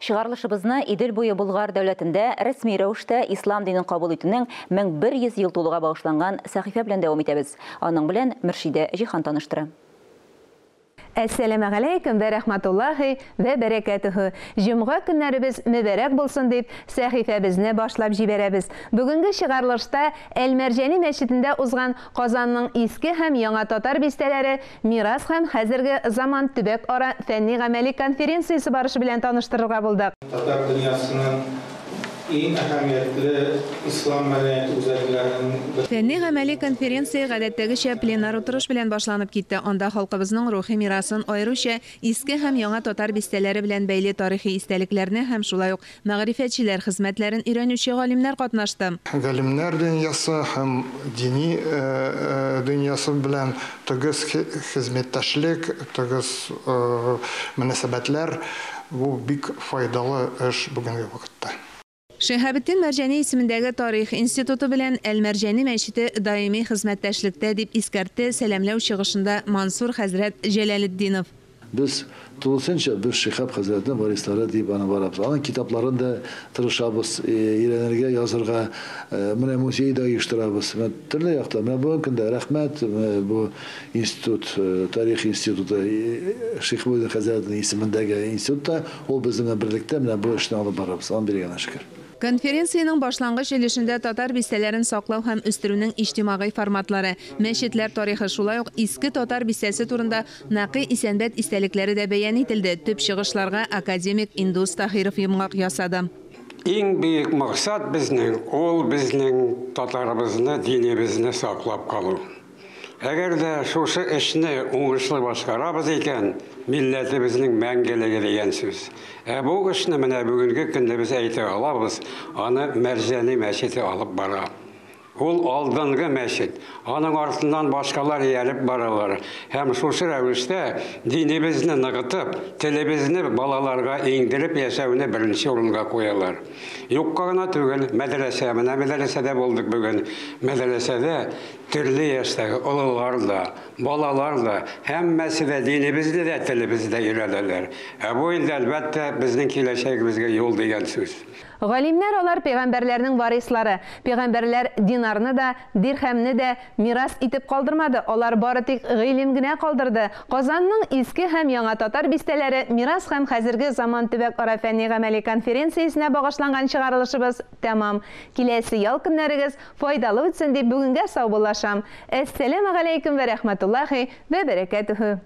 Чыгарылышыбызны Идел буе Болгар дәүләтендә рәсми рәвештә ислам динен кабул итүнең 1100 ел тулуга багышланган сәхифә белән дәвам итәбез. Аның белән Мөршидә Җиһан таныштыра. Әссәламегаләйкүм вә рәхмәтуллаһи вә бәрәкәтүһү. Җомга көннәребез мөбарәк булсын дип, сәхифәбезне башлап җибәрәбез. Бүгенге чыгарылышта Әл-Мәрҗани мәчетендә узган Казанның иске һәм яңа татар бистәләре мирас һәм хәзерге заман төбәк-ара фәнни-гамәли конференциясе барышы белән таныштырырга булдык. Татар дөньясының иң әһәмиятле ислам мәдәнияте үзәкләренең берсе. Фәнни-гамәли конференция гадәттәгечә пленар утырыш белән башланып китте. Анда халкыбызның рухи мирасын, аеруча иске һәм яңа татар бистәләре белән бәйле тарихи истәлекләрне һәм шулай ук мәгърифәтчеләр хезмәтләрен өйрәнүче галимнәр катнашты. Галимнәр дөньясы һәм дини дөньясы белән тыгыз хезмәттәшлек, тыгыз мөнәсәбәтләр, бу бик файдалы эш бүгенге вакытта. Шиһабетдин Мәрҗани исемендәге тарих институты белән Әл-Мәрҗани мәчете даими хезмәттәшлектә, дип искәртте сәламләү чыгышында Мансур хәзрәт Җәләлетдинов. Без тулысынча без Шиһаб хәзрәтнең варислары дип аны барабыз. Аның китапларын да тырышабыз өйрәнергә, язырга. Менә музей да оештырабыз. Менә төрле яктан. Менә бүгенге көндә рәхмәт бу институт, тарих институты, Шиһабетдин хәзрәтнең исемендәге институтта ул безнең белән берлектә менә бу эшне алып барабыз. Аны биргәнә шөкер. Конференциянең башлангыч өлешендә татар бистәләрен саклау һәм үстерүнең иҗтимагый форматлары, мәчетләр тарихы, шулай ук иске татар бистәсе турында Нәкый Исәнбәт истәлекләре дә бәян ителде. Төп чыгышларга академик Индус Таһиров йомгак ясады. Иң бөек максат безнең, ул безнең татарыбызны, динебезне саклап калу. Әгәр дә шушы эшне уңышлы башкарабыз икән, милләтебезнең мәңгелеге дигән сүз. Ә бу эшне менә бүгенге көндә без әйтә алабыз, аны Мәрҗани мәчете алып бара. Ул алдынгы мәчет, аның артыннан башкалар ияреп баралар. Һәм шушы рәвештә динебезне ныгытып, телебезне балаларга иңдереп яшәүне беренче урынга куялар. Юкка гына түгел, мәдрәсә, менә мәдрәсәдә булдык бүген. Мәдрәсәдә төрле яшьтәге олылар да, балалар да, һәммәсе дә динебезне дә, телебезне дә өйрәнәләр. Ә бу инде, әлбәттә, безнең киләчәгебезгә юл дигән сүз. Галимнәр алар пәйгамбәрләрнең варислары. Пәйгамбәрләр динарны да, дирхәмне дә мирас итеп калдырмады, алар бары тик гыйлем генә калдырды. Казанның иске һәм яңа татар бистәләре мирас һәм хәзерге заман төбәк-ара фәнни-гамәли конференциясенә багышланган чыгарылышыбыз тәмам. Киләсе ял көннәрегез файдалы үтсен дип бүгенгә саубуллашам. Әссәламегаләйкүм вә рәхмәтуллаһи вә бәрәкәтүһү.